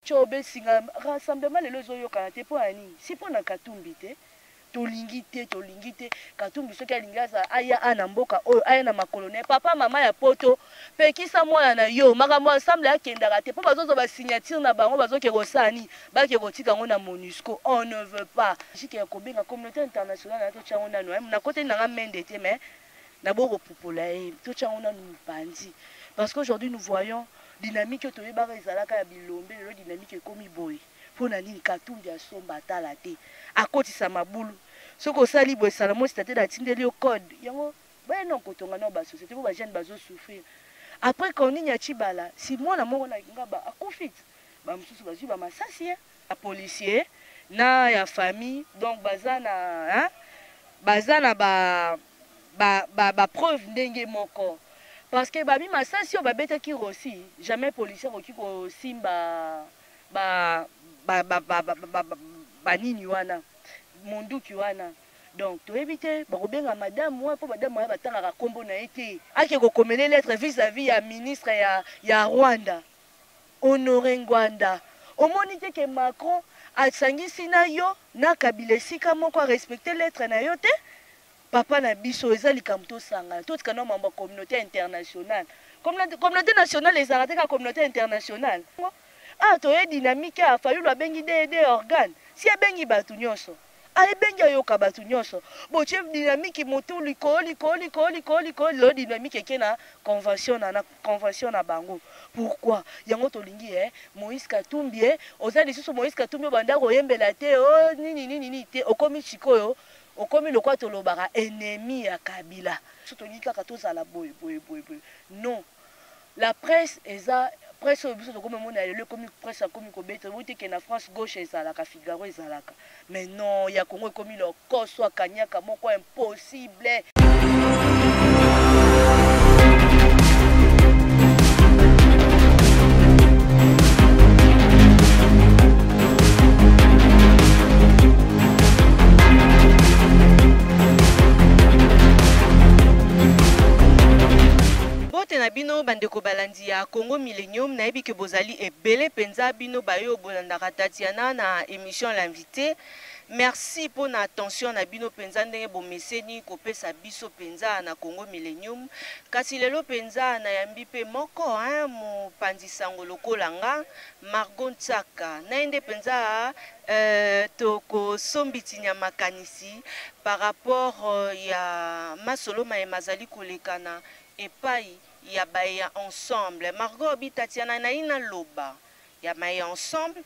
Cobe singa rassemblement lelo ezoyokana te mpo ya nini? Si mpo na Katumbi te. Tolingi te, tolingi te. Katumbi soki alingi aza aya a na mboka oyo aya na makolo na ye. Papa mama ya poto pekisa mwana na yo makambo ensemble akendaka te mpo bazozwa ba signature na bango bazoke kosala nini? Bake kotika yango na Monusco. On ne veut pas. Jike ya kobenga communauté internationale na totia yango nanu. Nakoteli na nga mende te mais nabo kopupola ye totia yango nanu mopanzi parce qu'aujourd'hui nous voyons dynamique oyo toyebaka ezalaka ya bilombe lelo dynamique ekomi boye mpo na nini Katumbi asomba atala te akotisa mabulu soki osali boye Salomon Sitate atindeli yo code yango baye na kotonga na ba société po ba jeune bazo souffrir après Corneille ya Tshibala si mwana moko na ngaba akufi ba mosusu bazwi ba masasi ya policier na ya famille donc baza na hein, baza na ba ba ba, ba preuve ndenge moko parce que babi masasi oyo babetaki Rossi jamais policier akoki kosimba ba ba ba ba ba, ba, ba, ba nini wana monduki wana donc toyebi te bakobenga madame wana mpo madame wana batangaka nkombo na ye te ake kokomele lettre vis-à-vis ya ministre ya, ya Rwanda Honore Ngwanda omoni te ke Macron asangisi na yo na Kabila esika moko a respecter lettre na yo te? Papa na biso eza likambo tosangana totika na mambo ya communauté internationale. Communauté nationale ezalaka te kaka communauté internationale. Ah toye dynamique ya Fayulu abengi DD organe si abengi bato nyonso ayebengi ayoka bato nyonso botie dynamique motu likolo likolo likolo likolo likolo lelo dynamique eke na convention na convention na bango pourquoi yango tolingi eh Moïse Katumbi eh oza lisusu Moïse Katumbi obanda koyembela te oh nini nini nini te okomi sikoyo okomi lokwa tolobaka ennemi ya Kabila so tolingi kaka tozala boye boye boye boye non la presse eza presse oyo biso tokomi omona lelo ekomi presse akomi kobeta oyebi te ke na France gauche ezalaka Figaro ezalaka mais non ya Congo ekomi lokoso akanyaka moko impossible. Mbote na bino bandeko balandi ya Congo Millennium, nayebi ke bozali ebele mpenza bino bayo bolandaka Tatiana na emission l'invité. Merci mpo na attention na bino mpenza ndenge bomeseni kopesa biso mpenza na Congo Millennium. Kasi lelo mpenza nayambi mpe moko hein, mopanzi sango lokola nga Margot Nsaka, na ye nde mpenza euh, tokosombitinya makanisi par rapport euh, ya masolo maye mazali kolekana epai ya baye ya ensemble. Margot obi Tatiana nayi naloba ya maye ya ensemble.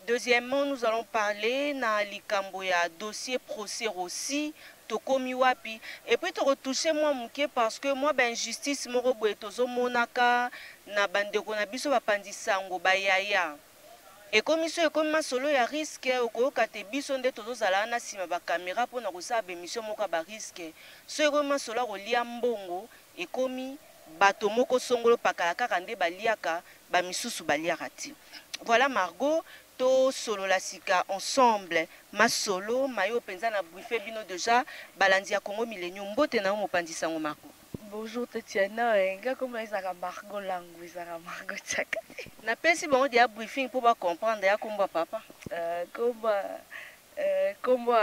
Deuxièmement, nous allons parler na likambo ya dossier procès Rossi, tokomi wapi et puis toko toucher mwa muke parce que mwa ba injustice moko boye tozomonaka na bandeko na biso bapanzi sango ba yaya ekomi so ekomi masolo ya risque okoyoka te biso nde tozozala wana nsima ba camera mpo na kosala ba emission moko ya ba risque so ekomi masolo ya kolia mbongo ekomi bato moko songolo pakala kaka nde baliaka ba misusu baliaka te. Voilà Margot, to solola sika ensemble masolo mayo penza na briefer bino dejà balandi ya Congo Millennium. Mbote na yo mopanzi sango Margot. Bonjour Tatiana, eh, nga kombo ezalaka Margot Langu, ezalaka Margot Tsaka te. Napesi bango dejà briefing po ba comprendre ya kombo ya papa. Kombo kombo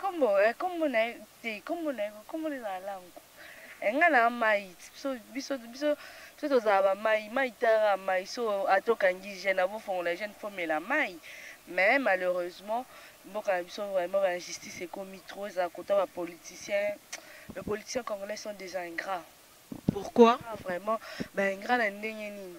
kombo kombo na ye te, kombo na ye kombo na ezalaka Langu. Nga na mai biso biso biso biso tozala ba mai mai tara mai so ata okangi jeune avofongola jeune fo mela mai mais malheureusement mboka na biso vraiment ba injustice ekomi trop ezala kota ba politiciens les politiciens congolais sont déjà ingrats. Pourquoi? Ah, vraiment ba ingrats na ndenge nini?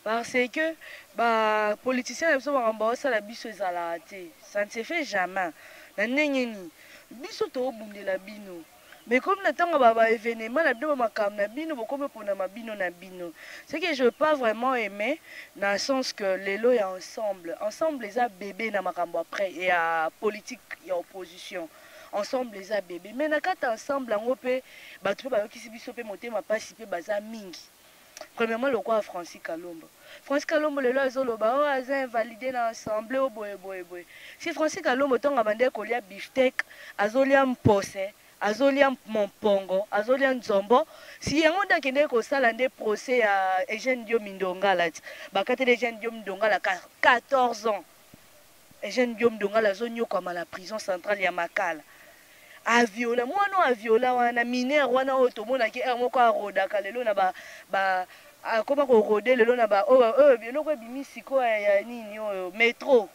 Parce que ba politiciens na biso makambo baosala biso ezalaka te, ça ne se fait jamais. Na ndenge nini? Biso toobundela bino mais comme na ntango ba ba événement na bino ba makambo na bino bokomi oponama bino na bino, ce que je pas vraiment aimé na sens que lelo ya ensemble ensemble eza bébé na makambo après ya politique ya opposition ensemble eza bébé mais na kati ensemble yango mpe bato mpe bayokisi biso mpe motema mpasi mpe baza mingi. Premièrement lokola Francis Kalombo, Francis Kalombo lelo azoloba oh aza invalidé na assemblée oh boye boye boye. Si Francis Kalombo ntango abandaki kolia beefsteak azolia mpose Azolia mopongo, azolia nzombo. Si yango nde akendeki kosala nde procès ya Eugène Diomi Ndongala ti. Bakateli Eugène Diomi Ndongala 14 ans. Eugène Diomi Ndongala azonyokwama na prison centrale ya Makala. Aviola mwana oyo, aviola wana mineur wana oyo tomonaki heure moko arodaka lelo na ba akoma korode lelo na ba oyo oyo eloko ebimi sikoyo ya nini oyo metro.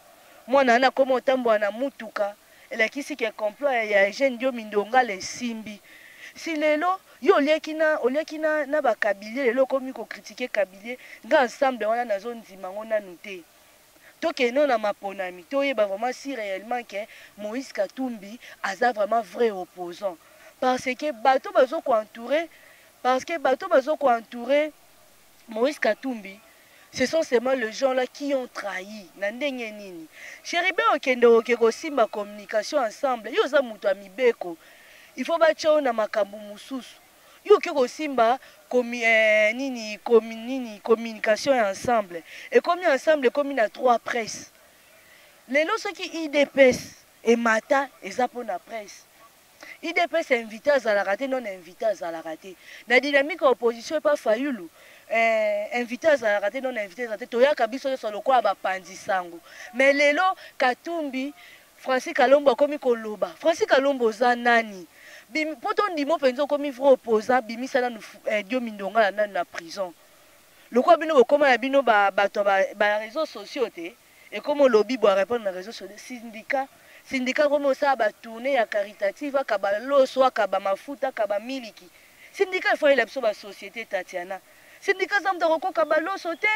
Mwana wana akoma otambola na mutuka, elakisi ke complot ya Eugène Diomi Ndongala esimbi. Si lelo yo oliaki na bakabilie, lelo okomi kocritiquer Kabilie. Nga ensemble wana nazondima yango nanu te. Tokende na maponami, toyeba vraiment si réellement ke Moïse Katumbi aza vraiment vrai opposant, parce que bato bazokoentourer, parce que bato bazokoentourer Moïse Katumbi, ce sont seulement les gens là qui ont trahi. Na ndenge nini, Chérubin okende oke kosimba communication ensemble? Yo oza moto ya mibeko, il faut batia oyo na makambo mosusu. Yo oke kosimba nini nini communication ya ensemble. Ekomi ensemble, ekomi na trois presse. Lelo soki UDPS emata, eza mpona presse. UDPS invité azalaka te, non invité azalaka te na dynamique ya opposition epa Fayulu. Invité azalaka te, non invité azalaka te. Toyaka biso nyonso lokola bapanzi sango. Mais lelo Katumbi, Francis Kalombo akomi koloba. Francis Kalombo, oza nani mpo tondima mpenza okomi vrai opposant? Bimisa nanu Diomi Ndongala nanu na prison. Lokola bino bokóma na bino bato ba réseaux sociaux te, ekómi olobi bo arépondre na réseaux sociaux. Syndicat, syndicat komi osala batournée ya caritative, akaba loso, akaba mafuta, akaba miliki. Syndicat efo ayela biso basociété. Tatiana, syndicat aza moto akokoka baloso te.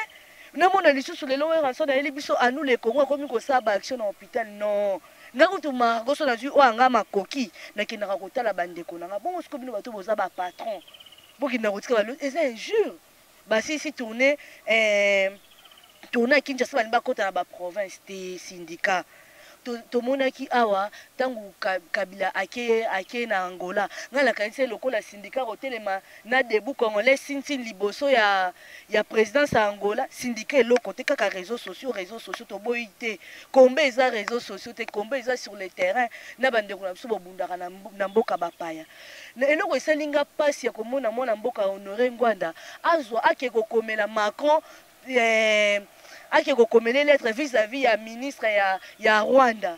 Namona lisusu lelo Werrason ayeli biso anu le Congo, akomi kosala baaction na hôpital. Non, nga kutu margo so nazwi oyo anga makoki, nakendaka kotala bandeko na nga. Bongo sikoyo bino bato boza bapatron, bokenda kotika balo, eza injure. Basisi tournée, tournée ya Kinshasa, balingi bakɔta na baprovince te. Syndicat, tomonaki awa ntango Kabila ake na Angola, ngai nakanisi lokola syndicat kotelema na Debout Congolais sintine liboso ya présidence ya Angola. Syndicat eloko te, kaka réseaux sociaux, réseaux sociaux. Toboyi te, kombe eza réseaux sociaux te, kombe eza sur le terrain na bandeko na biso bobundaka na mboka bapaya. Na eloko esali nga mpasi ya komona mwana mboka Honore Ngwanda azwa ake kokomela Macron, ake kokomela lettre vis-à-vis ya ministre ya Rwanda.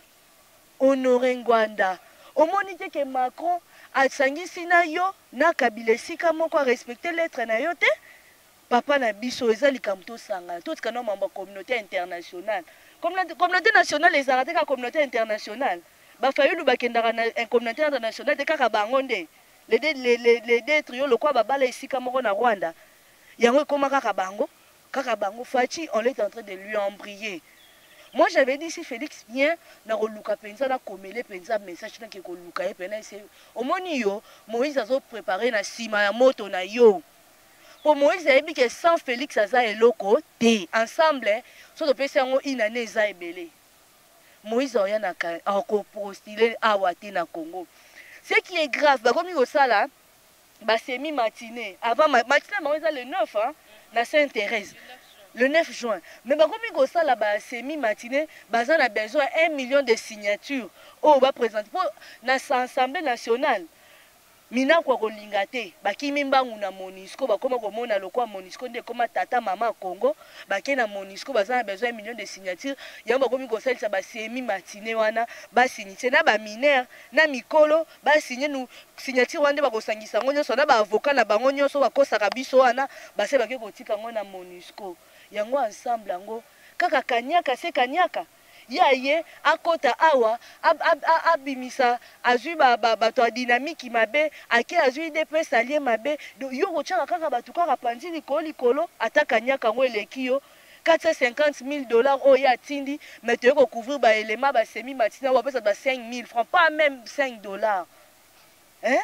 Honore Ngwanda, omoni te ke Macron asangisi na yo na Kabila esika moko, arespecte lettre na yo te? Papa na biso, eza likambo tosangana, totika na mambo ya communauté internationale. Communauté nationale ezalaka te, kaka communauté internationale. Bafayulu bakendaka na communauté internationale te, kaka bango nde les deux trio lokola babala esika moko na Rwanda. Yango ekóma kaka bango, kaka bango. Fatshi, on est en train de lui embrouiller. Moi j'avais dit, si Félix vient, nakoluka mpenza, nakomele mpenza message, nake koluka ye mpena ese. Omoni yo, Moïse azoprépare na nsima ya moto na yo, mpo Moïse ayebi ke sans Félix aza eloko te. Ensemble so topesi yango une année, eza ebele. Moïse aoya na akopostule awa te na Congo. Ce qui est grave, bakomi kosala basemi matinée avant matinée bango eza le 9, hein, na Sainte Thérèse le 9 juin. Mais bakomi kosala basemi matinée, baza na besoin 1 million de signature oyo baprésente mpo na Assemblée nationale. Minaku akolinga te, bakimi mbangu na Monusco. Bakoma komona lokwa Monusco nde ekoma tata mama Congo. Bake na Monusco, baza na besoin ya million de signature. Yango bakomi kosalisa basemi matinée wana, basigne na baminere na mikolo, basigne nu signature wana nde bakosangisa yango nyonso na baavocat na bango nyonso bakosaka biso wana, base bake kotika yango na Monusco. Yango ensemble yango kaka kaniaka se kaniaka ye aye akɔta awa, abimisa, azwi bato ya dynamique mabe, ake azwi UDPS alie mabe. Yo kotiaka kaka bato kaka panzi likolo likolo, ata kaniaka yango eleki yo 450 000 $ oyo ye atindi. Mais toye kocouvrir baélément basemi matina oyo bapesa ba 5 000 francs, pas même 5 $, hein?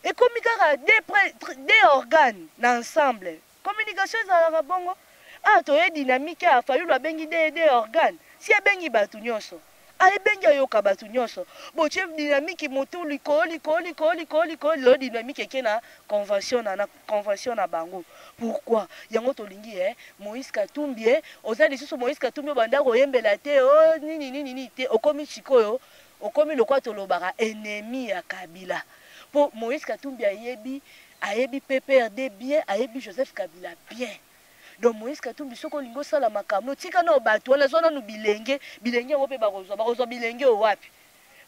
Ekomi kaka deux organes na ensemble communication ezalaka bongo. Ah, toye dynamique ya Fayulu, abengi de organe, si abengi bato nyonso, ayebengi ayoka bato nyonso. Botie dynamique motu likolo likolo likolo likolo likolo. Lelo dynamique eke na convention na convention na bango. Pourquoi yango tolingi Moïse Katumbi oza lisusu Moïse Katumbi obanda koyembela te o nini nini nini te. Okomi sikoyo, okomi lokwa tolobaka ennemi ya Kabila. Mpo Moïse Katumbi ayebi, ayebi PPRD bien, ayebi Joseph Kabila bien. Donc Moïse Katumbi, soki olingi osala makambo, tika nao bato wana, zwa nanu bilenge, bilenge yango mpe bakozwa, bakozwa bilenge oyo wapi?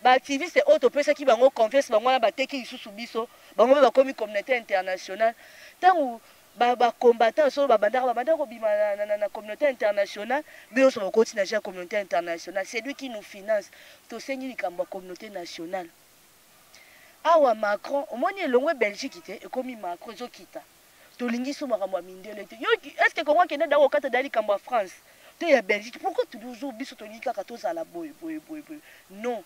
Ba activiste oyo topesaki bango confiance, bango wana bateki lisusu biso, bango mpe bakomi communauté internationale. Ntango ba combattant solo babandaka, babandaka kobima na communauté internationale, biso nyonso bakoti na jeu ya communauté internationale. C'est lui qui nous finance. Tosengi likambo ya communauté nationale. Awa Macron, omoni elongwe Belgique te, ekomi Macron ezokita. Tolingi so makambo ya mindele te. Yo, est-ce que Congo akende da kokata da likambo ya France to ya Belgique? Pourquoi toujours biso tolingi kaka tozala boye boye boye boye? Non.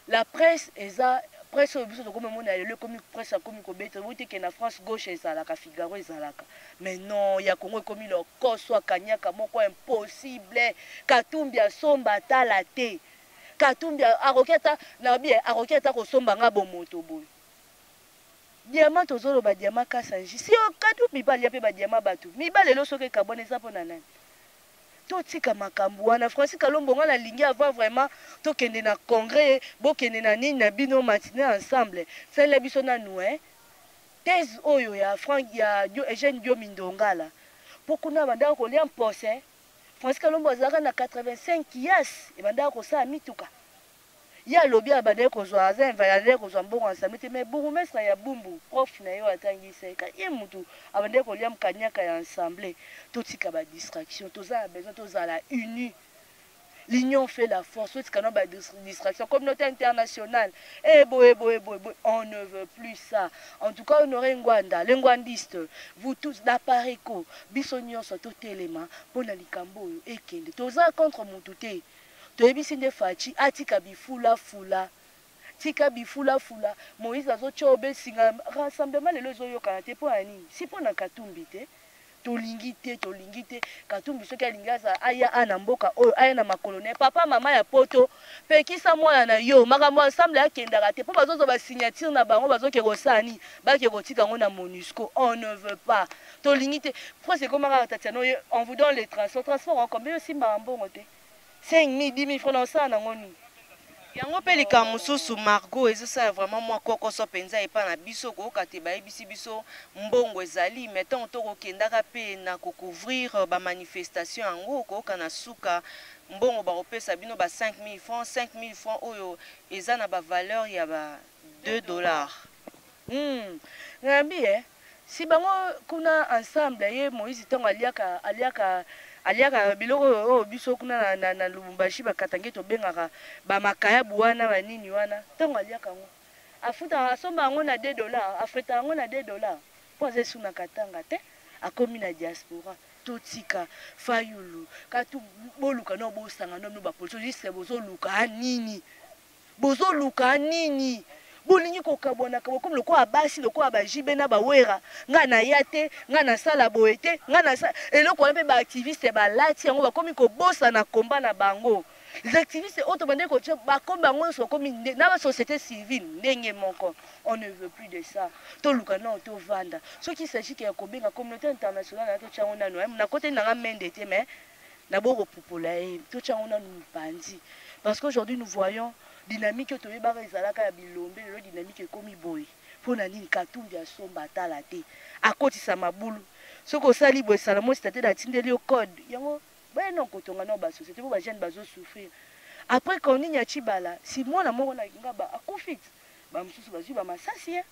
La presse eza presse oyo biso tokomi omona lelo ekomi presse akomi kobeta oyo te ke na France gauche ezalaka, Figaro ezalaka. Mais non, ya Congo ekomi lokoso akanyaka moko impossible. Katumbi asomba tala te. Katumbi akoki ata na bien, akoki ata kosomba nga bomoto boye. Diamant tozoloba diamant Kasanji. Si yo Katumbi mibali ya pe ba diamant bato. Mibali lelo soki ekabwana eza pona nani? Totika makambo wana. Francis Kalombo nga nalingi avant vraiment tokende na congrès, bokende na nini na bino matinée ensemble. Salela biso nanu hein. Thèse oyo ya Franck ya Eugène Diomi Ndongala. Po kuna bandaka kolia mpose. Francis Kalombo azalaka na 85 kias ebandaka kosala mituka. Ye alobi abandaki kozwa, aza invalide, abandaki kozwa mbongo ensemble te, mais bourgmestre ya Bumbu, prof na ye oyo atangisa ye, ye mutu abandaki kolia mkanyaka ya ensemble. Totika ba distraction, toza na besoin tozala unis. L'union fait la force. Totika na ba distraction, communauté internationale. Eh boye boye boye boye, on ne veut plus ça. En tout cas, Honoré Ngbanda, les Ngbandistes, vous tous d'Apareco, biso nyonso totelema pona likambo oyo ekende. Toza contre mutu te. Toyebisi nde Fatshi atika bifula fula. Tika bifula fula. Moïse azotia obe singa rassemblement lelo ezoyokana te mpo ya nini? Si mpo na Katumbi te. Tolingi te, tolingi te. Katumbi soki alingi aza aya a na mboka oyo, aya na makolo na ye. Papa mama ya poto, pekisa mwana na yo. Makambo ensemble akendaka te. Po bazozwa ba signature na bango bazoke kosala nini? Bake kotika yango na MONUSCO. On ne veut pas. Tolingi te. Pourquoi c'est comme kaka Tatiana oye, on vous donne les transports. Transport en combien osimbaka mbongo te? 5 000, 10 000 francs na osala nango nini? Yango mpe likambo mosusu Margot ezosala vraiment mwa kokoso mpenza epa na biso koyoka te bayebisi biso mbongo ezali, mais ntango tokokendaka mpe na kocouvrir ba manifestation yango koyoka na suka mbongo bakopesa bino ba 5 000 francs, 5 000 francs oyo eza na ba valeur ya ba 2 $. Ngambi si bango kuna ensemble ye Moïse ntango aliaka biloko oyo biso kuna na Lubumbashi bakatange tobengaka ba makayabu wana banini wana, ntango aliaka yango afuta asomba yango na 2 $, afreta yango na 2 $, mpo aza esu na Katanga te, akomi na diaspora. Totika Fayulu katu boluka no bosanga no bino bapolisi juste bozoluka nini? Bozoluka nini? Bolingi kokabwanaka bokomi lokola basi, lokola bajibe na bawera. Ngai naya te, ngai nasala boye te, ngai nasala eloko wana. Mpe baactiviste balati yango, bakomi kobosana komba na bango. Les activistes oyo tobandeki kotia bakomi bango nyonso bakomi na basociété civile ndenge moko. On ne veut plus de ça. Toluka nao tovanda. Soki s'agit ke ya kobenga communauté internationale na totia yango nanu nakoteli nanga mende te, mais nabo kopupola ye, totia yango nanu mopanzi, parce qu'aujourd'hui nous voyons dynamique oyo toyebaka ezalaka ya bilombe. Lelo dynamique ekomi boye mpo na nini? Katumbi asomba atala te, akotisa mabulu. Soki osali boye, Salomo sita te, natindeli yo code yango. Baya na kotonga na basociété mpo bajeune bazosouffrir. Après Corneille ya Tshibala, si mwana moko na Ngaba akufi, bamosusu bazwi bamasasi ye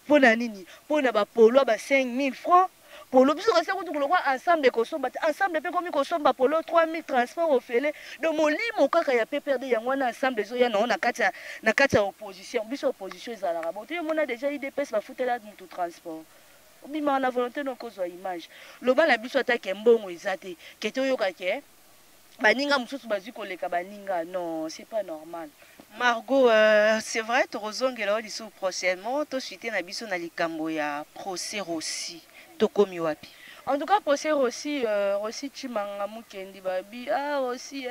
mpo na nini? Mpo na bapolo ba 5000 francs polo. Biso kasi kutu lokwa ensemble ekosomba te, ensemble mpe komi kosomba polo 3000, transport ofele. Donc molimo kaka ya PPRD yango wana ensemble ezoya nango na kati ya opposition. Biso opposition ezalaka bon te. Omona déjà UDPS bafutela mutu transport, obimaka na volonté no kozwa image. Loba na biso ata ke mbongo eza te, ke toyoka ke baninga mosusu bazwi koleka baninga. Non, c'est pas normal. Margot, c'est vrai, tokozongela oyo lisusu prochainement. Tosuite na biso na likambo ya procès Rossi, tokomi wapi? En tout cas, procès Rossi, Rossi Chimanga Mukendi, babi, ah, Rossi,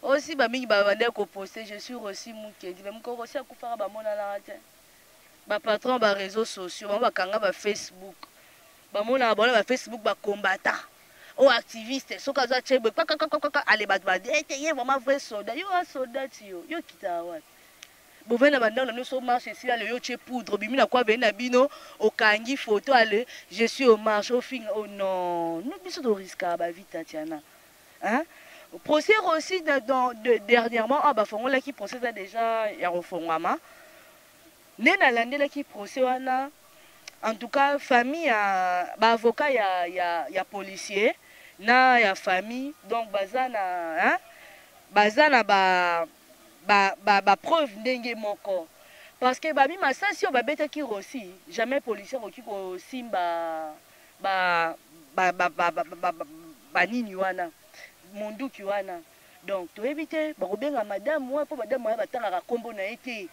Rossi, bamingi babandaki koposte, je suis Rossi Mukendi. Mais moko Rossi akufaka, bamonanaka te. Bapatron ba réseaux sociaux, bango bakanga ba Facebook, bamonaka bango na ba Facebook, bacombattant oyo activiste soki aza tie boye kakakakaka, ale bato ba ete ye vraiment vrai soldat. Yo a soldat ti yo, yo kitaka wapi? Bovandi na bandako na bino, so marche esili, ale yo otie poudre, obimi na kwa beni na bino, okangi photo, ale je suis au marche, ofinga. Oh non, nous biso toriskaka bavie, Tatiana, hein? Procès aussi dans, dernièrement, ah, bafongolaki procès, eza déjà ya kofongwama. Nde nalandelaki procès wana. En tout cas, famille ya baavocat ya policier na ya famille, donc baza na, hein? Baza na ba preuve ndenge moko, parce que babi masasi oyo babetaki Rossy, jamais policier akoki kosimba banini wana, monduki wana. Donc toyebi te bakobenga madame wana, mpo madame wana batangaka nkombo na ye te.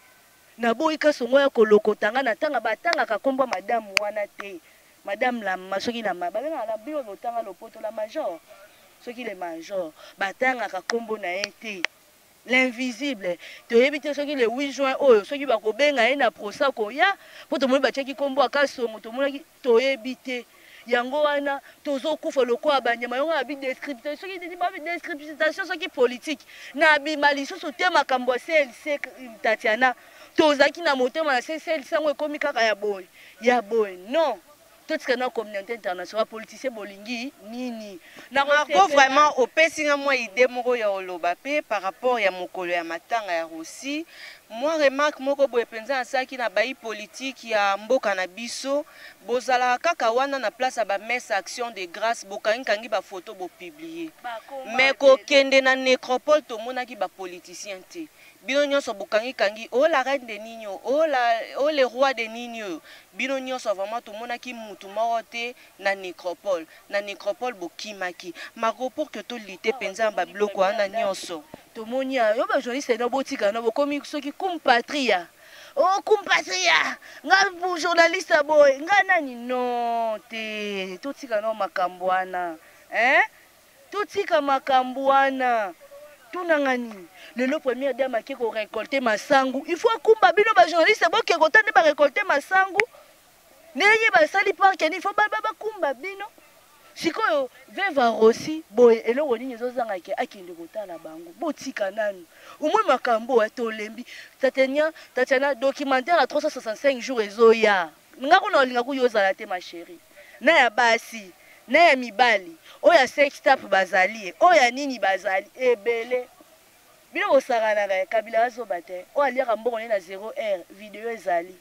Naboyi Kasongo ya kolokota nga na tanga, batangaka nkombo ya madame wana te. Madame la, soki la, babengaka na bino botanga lopoto, la major, soki le major, batangaka nkombo na ye te, l'invisible. Toyebi te soki le 8 juin oyo, soki bakobenga ye na procès, koya, mpo tomoni batiaki nkombo ya Kasongo, tomonaki. Toyebi te. Yango wana tozokufa lokola banyama. Yango abi description, soki babi description, soki politique na bima lisusu te. Makambo ya CLC, Tatiana, tozalaki na motema na CLC, yango ekomi kaka ya boye ya boye. Non, totika na communauté internationale. Politicien, bolingi nini? Margot, vraiment opesi nga mwa idée moko ya oloba mpe par rapport ya mokolo ya matanga ya Rossy. Mwa remarque moko boye mpenza nasalaki na bayi politike ya mboka na biso: bozalaka kaka wana na place ya bamesse action de grâce, bokangikangi bafoto, bopublier, mais kokende na nécropole, tomonaki bapoliticien te. Bino nyonso bokangikangi o la reine de nini oyo, o le roi de nini oyo. Bino nyonso vraiment, tomonaki mutu moko te na nécropole. Na nécropole bokimaki. Margot, pour que tolite mpenza na babiloko wana nyonso. Tomoni yo bajournaliste na botika na bokomi soki kumpatria, o kumpatria, nga journaliste boye, nga nani. Non te, totika na makambo wana, hein? Totika makambo wana. Tunanga nini? Lelo première dame ake korécolter masangu, il faut akumba bino bajournaliste, boke kota nde barécolter masangu, ndenge basali parke nini, il faut bakumba bino. Sikoyo veva Rossy boye, eloko nini ezozanga ke akende kotala bango? Botika nanu omoi makambo oyo, tolembi. Tatiana, Tatiana, documentaire ya 365 jours ezoya. Nga kuna olinga kuyo ozala te, ma chérie, na ya basi na ya mibali, oyo ya sextape bazali ye, oyo ya nini bazali ebele. Bino bosakanaka. Kabila azoba te. Oyo aliaka mbongo nde na 0 heure, video ezali,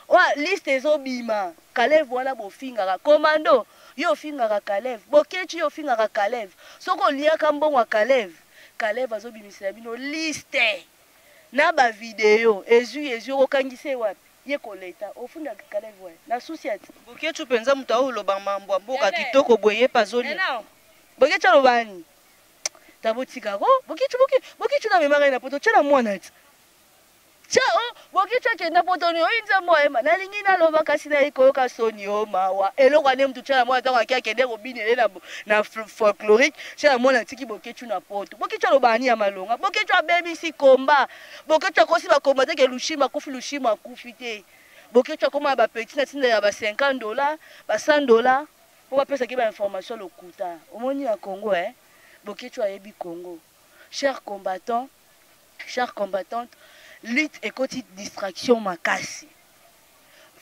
oyo liste ezobima. Kalev wana bofingaka commando, yo ofingaka Kalev, Bokeci, yo ofingaka Kalev. Soki oliaka mbongo ya Kalev, Kalev azobimisela bino liste na bavideo. Ezwi, ezwi, okokangisa ye wapi? Ye koleta ofundaka Kalev we na susi ati. Bokeci mpenza, moto aoloba mambo ya mboka kitoko boye, ye mpe azolia. Bokeci alobani ta, botikako Bokeci. Bokeci namemaka ye na poto, tia na mwana ti tia o Bokeci akenda poto ni oyi nzambe oyema. Nalingi naloba, kasi nayi koyoka soni o mawa. Eloko ane mutu tia na mwana, ntango aki akende kobinele na folklorique, tia na mwana atiki Bokeci na poto. Bokeci alobaka ni ya malonga. Bokeci abebisi komba. Bokeci akosi bakomba teke Lushima akufi, Lushima akufi te. Bokeci akoma ya bapeti na ntinda ya ba 50 $, ba 100 $, mpo bapesaki bainformation lokuta. Omoni ya Congo, eh? Bokeci ayebi Congo. Cher combattant, chère combattante, lutte ekoti distraction makasi.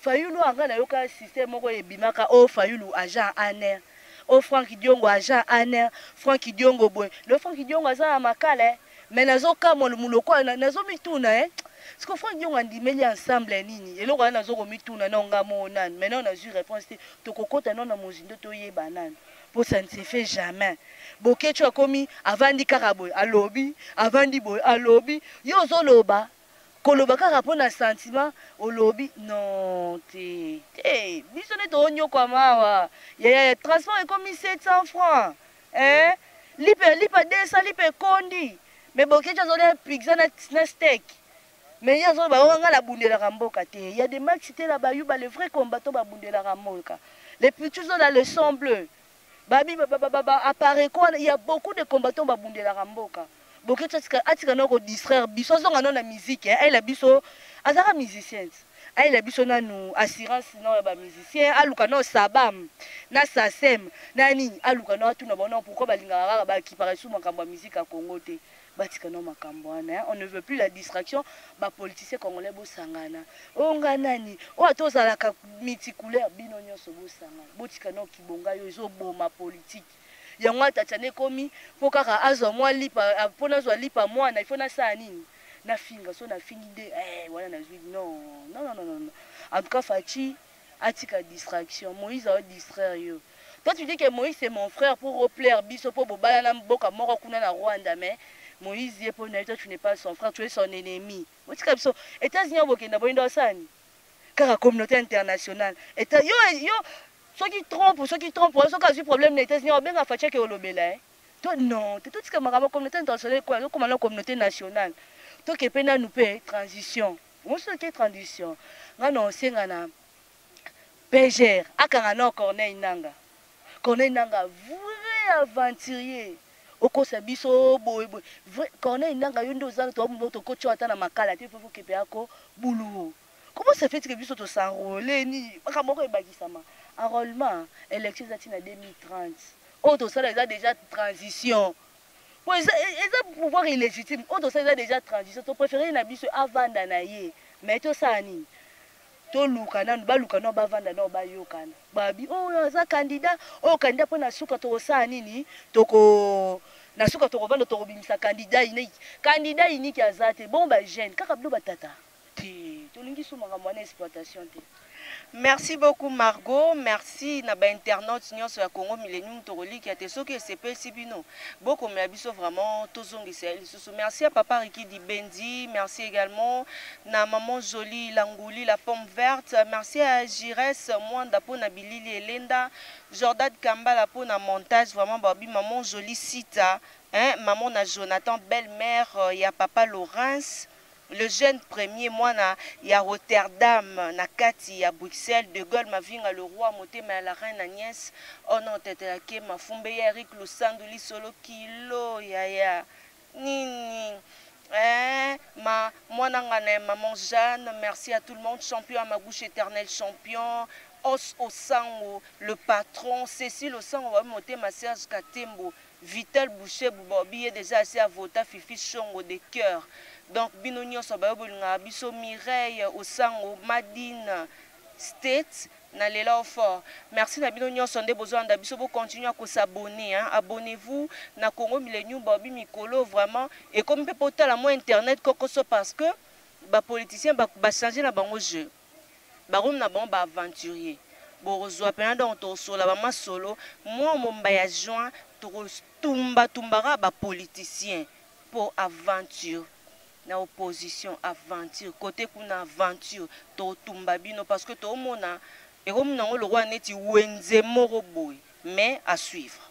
Fayulu anga nayoka système moko ebimaka o Fayulu agent ANR, o Frank Diongo agent ANR, Frank Diongo boye. Le Frank Diongo aza na makala, eh? Mais nazokamwa moloko, nazomituna, eh? Siko Frank Diongo andimeli ensemble nini? Eloko wana nazokomituna na nga mo nanu. Maintenant nazwi réponse te. Tokokota nano na mozindo, toyeba nanu, mpo ça ne se fait jamais. Bokeci akomi avandi kaka boye, alobi, avandi boye, alobi. Yo ozoloba koloba kaka mpo na sentiment, olobi non te te. Biso nde toonyokwama awa. Yaya, transport ekomi 700 francs, eh? Lipe, lipa 200, lipa ekondi. Mais Bokeci azolia pizza na steak, mais ye azoloba oyo ngai nabundelaka mboka te. Ya de maxi te na bayuba, le vrai combattant babundelaka mboka. Les petits oyo na le sang bleu, babi apareko wana, il y a beaucoup de combattants babundelaka mboka. Bokeci atika na kodistraire biso, azonga nano na musique, ayela biso, azalaka musicien, ayela biso nanu assurance no ya bamusicien, aluka no Sabam na Sasem na nini, aluka no atuna bango pourquoi balingaka kaka bakipaka esu makambo ya musique ya Congo te. Batika no makambo wana, on ne veut plus la distraction. Bapoliticien congolais bosangana. Oyo nga nani oyo ata ozalaka multicouleur, bino nyonso bosangana, botika no kibonga yo ezoboma politique. Yango Atatiana ekomi mpo kaka azwa mwa lipa, mpo nazwa lipa mwana, ifo nasala nini? Nafinga. So nafingi nde wana nazwi. Non, non, non, non, non. En tout cas, Fatshi atika distraction. Moïse aodistraire yo. Toi, tu dis que Moïse, c'est mon frère pour replaire biso, mpo bobala na mboka moko kuna na Rwanda, mais Moïse ye mpo na ye, toi, tu n'es pas son frère, tu es son ennemi. Otika biso. États-Unis bokenda boyendo asani kaka communauté internationale. Eta yo yo, soki Trump, soki Trump, soki azwi problème na États-Unis, obenga Fatshi ake olobela to non te. Totika makambo communauté internationale kwa, tokoma na communauté nationale. Toke mpe nanu mpe transition mosusu oke transition. Nga na osenga na PGR akanga na Corneille Nanga. Corneille Nanga, vrai aventurier, okosa biso boye boye. Vrai Corneille Nanga, yo nde oza tokotio ata na makala te. Fo kepe yako buluwo. Comment ça fait que biso tos'enrôle ni makambo moko ebakisama? Enrôlement, élection eza ntina 2030. Oyo tosala eza déjà transition, po eza pouvoir illégitime. Oyo tosala eza déjà transition. Topréféré na biso avanda na ye, mais tosala nini? Toluka nanu, baluka nano, bavanda nano, bayokana. Babi oyo aza candidat, oyo candidat, mpo na suka tokosala nini? Toko na suka tokovanda, tokobimisa candidat unique. Candidat unique aza te. Bon, bajeune kaka bino batata te, tolingi so makambo wana exploitation te. Merci beaucoup, Margot. Merci na bainternaute nyonso ya Congo Millennium. Tokoliki te soki esepelisi bino, bokomela biso vraiment, tozongisa ye lisusu. Merci à papa Riki Dibendi, merci également na maman Jolie Langouli, la pomme verte. Merci à Gires Mwanda mpona bilili, Elenda Jordan Kambala mpona montage. Vraiment babi maman Jolie Sita, hein, maman na Jonathan, belle-mère ya papa Laurence le jeune premier, mwana ya Rotterdam na kati ya Bruxelles, de Gaulle Mavinga le roi, motema ya la reine Agnès. Oh non, tete yake mafumbe ya Eric Lusandu lisolo kilo yaya nini, eh, ma mwana ngana, maman Jeanne. Merci à tout le monde. Champion à ma gauche, éternel champion Os Osango, le patron Cécile Osango, ba motema Serge Katembo, Vital Boucher Boubabi ye déjà assez avota, Fifi Chongo de cœur. Donc bino nyonso bayo bolingaka biso, Mireille Osango, Madine State na lela fort. Merci na bino nyonso nde bozolanda biso. Bocontinue à kos'abonner, hein? Abonnez-vous na Congo Millennium. Baobi mikolo vraiment ekomi mpe potala mwa internet kokoso, parce que bapoliticien bachange na bango jeu, bakomi na bango baaventurier. Bokozwa mpena. Donc tokosola bamasolo mwa momba ya juin, tokotumbatumbaka bapoliticien mpo aventure na opposition, aventure côté kuna, aventure totumba bino, parce que toomona ekomi nango lokwa neti wenze moko boye. Mais à suivre.